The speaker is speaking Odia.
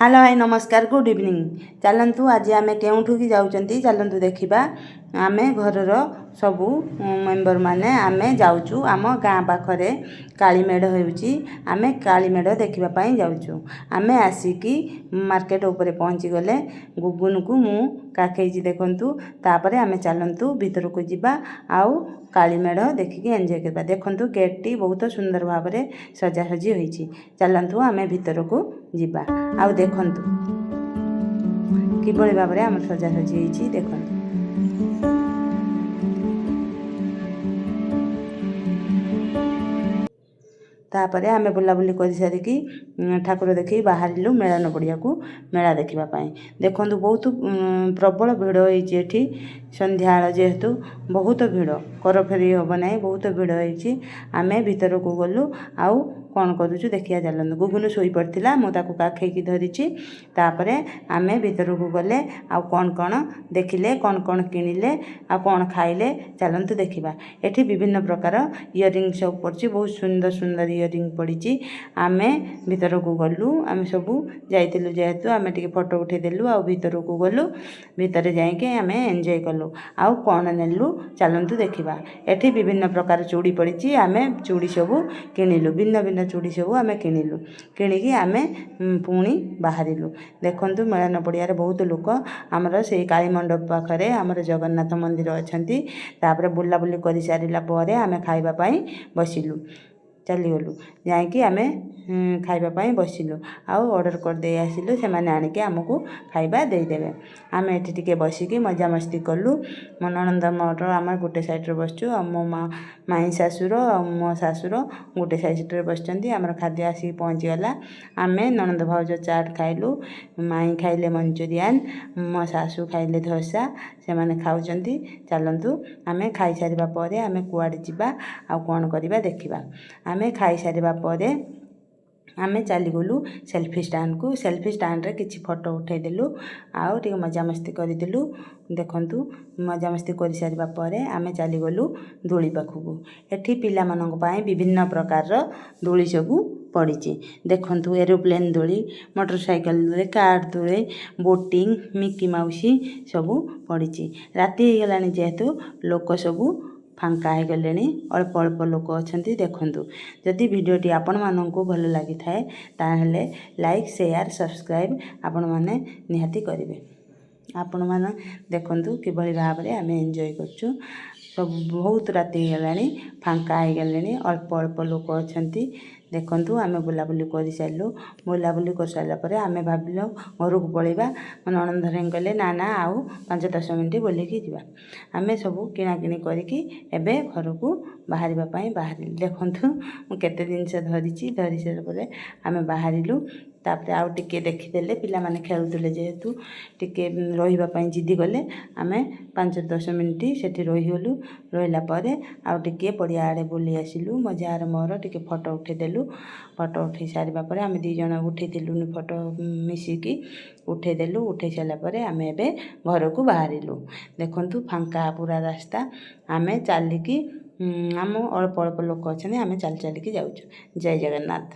ହ୍ୟାଲୋ ଭାଇ, ନମସ୍କାର, ଗୁଡ଼୍ ଇଭିନିଂ। ଚାଲନ୍ତୁ, ଆଜି ଆମେ କେଉଁଠିକି ଯାଉଛନ୍ତି, ଚାଲନ୍ତୁ ଦେଖିବା। ଆମେ ଘରର ସବୁ ମେମ୍ବରମାନେ ଆମେ ଯାଉଛୁ। ଆମ ଗାଁ ପାଖରେ କାଳୀ ମେଢ଼ ହେଉଛି, ଆମେ କାଳୀ ମେଢ଼ ଦେଖିବା ପାଇଁ ଯାଉଛୁ। ଆମେ ଆସିକି ମାର୍କେଟ ଉପରେ ପହଞ୍ଚିଗଲେ। ଗୁଗୁନକୁ ମୁଁ କାଖେଇଛି, ଦେଖନ୍ତୁ। ତାପରେ ଆମେ ଚାଲନ୍ତୁ ଭିତରକୁ ଯିବା ଆଉ କାଳୀ ମେଢ଼ ଦେଖିକି ଏନ୍ଜୟ କରିବା। ଦେଖନ୍ତୁ, ଗେଟ୍ଟି ବହୁତ ସୁନ୍ଦର ଭାବରେ ସଜାସଜି ହୋଇଛି। ଚାଲନ୍ତୁ, ଆମେ ଭିତରକୁ ଯିବା ଆଉ ଦେଖନ୍ତୁ କିଭଳି ଭାବରେ ଆମର ସଜାସଜି ହେଇଛି, ଦେଖନ୍ତୁ। ତାପରେ ଆମେ ବୁଲାବୁଲି କରିସାରିକି ଠାକୁର ଦେଖିକି ବାହାରିଲୁ ମେଳନ ପଡ଼ିଆକୁ ମେଳା ଦେଖିବା ପାଇଁ। ଦେଖନ୍ତୁ, ବହୁତ ପ୍ରବଳ ଭିଡ଼ ହେଇଛି ଏଠି। ସନ୍ଧ୍ୟାବେଳ ଯେହେତୁ ବହୁତ ଭିଡ଼, କର ଫେରି ହେବ ନାହିଁ, ବହୁତ ଭିଡ଼ ହେଇଛି। ଆମେ ଭିତରକୁ ଗଲୁ ଆଉ କ'ଣ କରୁଛୁ ଦେଖିବା ଚାଲନ୍ତୁ। ଗୁଗୁନୁ ଶୋଇପଡ଼ିଥିଲା, ମୁଁ ତାକୁ କାଖେଇକି ଧରିଛି। ତାପରେ ଆମେ ଭିତରକୁ ଗଲେ ଆଉ କ'ଣ କ'ଣ ଦେଖିଲେ, କ'ଣ କ'ଣ କିଣିଲେ ଆଉ କ'ଣ ଖାଇଲେ, ଚାଲନ୍ତୁ ଦେଖିବା। ଏଠି ବିଭିନ୍ନ ପ୍ରକାର ଇୟରିଂ ସବୁ ପଡ଼ିଛି, ବହୁତ ସୁନ୍ଦର ସୁନ୍ଦର ଇୟରିଂ ପଡ଼ିଛି। ଆମେ ଭିତରକୁ ଗଲୁ। ଆମେ ସବୁ ଯାଇଥିଲୁ ଯେହେତୁ ଆମେ ଟିକେ ଫଟୋ ଉଠେଇଦେଲୁ ଆଉ ଭିତରକୁ ଗଲୁ। ଭିତରେ ଯାଇକି ଆମେ ଏନ୍ଜୟ କଲୁ ଆଉ କ'ଣ ନେଲୁ, ଚାଲନ୍ତୁ ଦେଖିବା। ଏଠି ବିଭିନ୍ନ ପ୍ରକାର ଚୁଡ଼ି ପଡ଼ିଛି। ଆମେ ଚୁଡ଼ି ସବୁ କିଣିଲୁ, ଭିନ୍ନ ଭିନ୍ନ ଚୁଡ଼ି ସବୁ ଆମେ କିଣିଲୁ। କିଣିକି ଆମେ ପୁଣି ବାହାରିଲୁ। ଦେଖନ୍ତୁ, ମେଳନ ପଡ଼ିଆରେ ବହୁତ ଲୋକ। ଆମର ସେଇ କାଳୀ ମଣ୍ଡପ ପାଖରେ ଆମର ଜଗନ୍ନାଥ ମନ୍ଦିର ଅଛନ୍ତି। ତାପରେ ବୁଲାବୁଲି କରିସାରିଲା ପରେ ଆମେ ଖାଇବା ପାଇଁ ବସିଲୁ। ଚାଲିଗଲୁ, ଯାଇକି ଆମେ ଖାଇବା ପାଇଁ ବସିଲୁ ଆଉ ଅର୍ଡ଼ର କରିଦେଇ ଆସିଲୁ। ସେମାନେ ଆଣିକି ଆମକୁ ଖାଇବା ଦେଇଦେବେ। ଆମେ ଏଠି ଟିକେ ବସିକି ମଜାମସ୍ତି କଲୁ। ମୋ ନଣନ୍ଦ ମୋର ଆମେ ଗୋଟେ ସାଇଡ଼୍ରେ ବସିଛୁ ଆଉ ମୋ ମା ମାଇଁ ଶାଶୁର ଆଉ ମୋ ଶାଶୁର ଗୋଟେ ସାଇଡ଼୍ରେ ବସିଛନ୍ତି। ଆମର ଖାଦ୍ୟ ଆସିକି ପହଞ୍ଚିଗଲା। ଆମେ ନଣନ୍ଦ ଭାଉଜ ଚାଟ୍ ଖାଇଲୁ, ମାଇଁ ଖାଇଲେ ମଞ୍ଚୁରିଆନ୍, ମୋ ଶାଶୁ ଖାଇଲେ ଧୋସା। ସେମାନେ ଖାଉଛନ୍ତି। ଚାଲନ୍ତୁ, ଆମେ ଖାଇସାରିବା ପରେ ଆମେ କୁଆଡ଼େ ଯିବା ଆଉ କ'ଣ କରିବା ଦେଖିବା। ଆମେ ଖାଇସାରିବା ପରେ ଆମେ ଚାଲିଗଲୁ ସେଲ୍ଫି ଷ୍ଟାଣ୍ଡକୁ। ସେଲ୍ଫି ଷ୍ଟାଣ୍ଡରେ କିଛି ଫଟୋ ଉଠାଇଦେଲୁ ଆଉ ଟିକେ ମଜାମସ୍ତି କରିଦେଲୁ। ଦେଖନ୍ତୁ, ମଜାମସ୍ତି କରିସାରିବା ପରେ ଆମେ ଚାଲିଗଲୁ ଦୋଳି ପାଖକୁ। ଏଠି ପିଲାମାନଙ୍କ ପାଇଁ ବିଭିନ୍ନ ପ୍ରକାରର ଦୋଳି ସବୁ ପଡ଼ିଛି। ଦେଖନ୍ତୁ, ଏରୋପ୍ଲେନ୍ ଦୋଳି, ମୋଟର ସାଇକେଲ ଦୋଳି, କାର୍ ଦୋଳି, ବୋଟିଂ, ମିକି ମାଉସି ସବୁ ପଡ଼ିଛି। ରାତି ହେଇଗଲାଣି ଯେହେତୁ ଲୋକ ସବୁ ଫାଙ୍କା ହେଇଗଲେଣି, ଅଳ୍ପ ଅଳ୍ପ ଲୋକ ଅଛନ୍ତି। ଦେଖନ୍ତୁ, ଯଦି ଭିଡ଼ିଓଟି ଆପଣମାନଙ୍କୁ ଭଲ ଲାଗିଥାଏ, ତାହେଲେ ଲାଇକ୍, ସେୟାର, ସବସ୍କ୍ରାଇବ୍ ଆପଣମାନେ ନିହାତି କରିବେ। ଆପଣମାନେ ଦେଖନ୍ତୁ କିଭଳି ଭାବରେ ଆମେ ଏନ୍ଜୟ କରୁଛୁ ସବୁ। ବହୁତ ରାତି ହେଇଗଲାଣି, ଫାଙ୍କା ହେଇଗଲେଣି, ଅଳ୍ପ ଅଳ୍ପ ଲୋକ ଅଛନ୍ତି। ଦେଖନ୍ତୁ, ଆମେ ବୁଲାବୁଲି କରିସାରିଲୁ। ବୁଲାବୁଲି କରିସାରିଲା ପରେ ଆମେ ଭାବିଲୁ ଘରକୁ ପଳେଇବା। ମୋ ନଣନ୍ଦ କହିଲେ, ନା ନା, ଆଉ 5-10 ମିନିଟ୍ ବୁଲିକି ଯିବା। ଆମେ ସବୁ କିଣାକିଣି କରିକି ଏବେ ଘରକୁ ବାହାରିବା ପାଇଁ ବାହାରିଲୁ। ଦେଖନ୍ତୁ, ମୁଁ କେତେ ଜିନିଷ ଧରିଛି। ଧରି ସାରିଲା ପରେ ଆମେ ବାହାରିଲୁ। ତାପରେ ଆଉ ଟିକେ ଦେଖିଦେଲେ, ପିଲାମାନେ ଖେଳୁଥିଲେ ଯେହେତୁ ଟିକେ ରହିବା ପାଇଁ ଜିଦି କଲେ। ଆମେ 5-10 ମିନିଟ୍ ସେଠି ରହିଗଲୁ। ରହିଲା ପରେ ଆଉ ଟିକିଏ ପଡ଼ିଆ ଆଡ଼େ ବୁଲି ଆସିଲୁ। ମୋ ଯାଆର ମୋର ଟିକେ ଫଟୋ ଉଠେଇଦେଲୁ। ଫଟୋ ଉଠେଇ ସାରିବା ପରେ ଆମେ ଦୁଇ ଜଣ ଉଠେଇଥିଲୁନି ଫଟୋ, ମିଶିକି ଉଠେଇଦେଲୁ। ଉଠେଇ ସାରିଲା ପରେ ଆମେ ଏବେ ଘରକୁ ବାହାରିଲୁ। ଦେଖନ୍ତୁ, ଫାଙ୍କା ପୁରା ରାସ୍ତା। ଆମେ ଚାଲିକି, ଆମ ଅଳ୍ପ ଅଳ୍ପ ଲୋକ ଅଛନ୍ତି, ଆମେ ଚାଲି ଚାଲିକି ଯାଉଛୁ। ଜୟ ଜଗନ୍ନାଥ।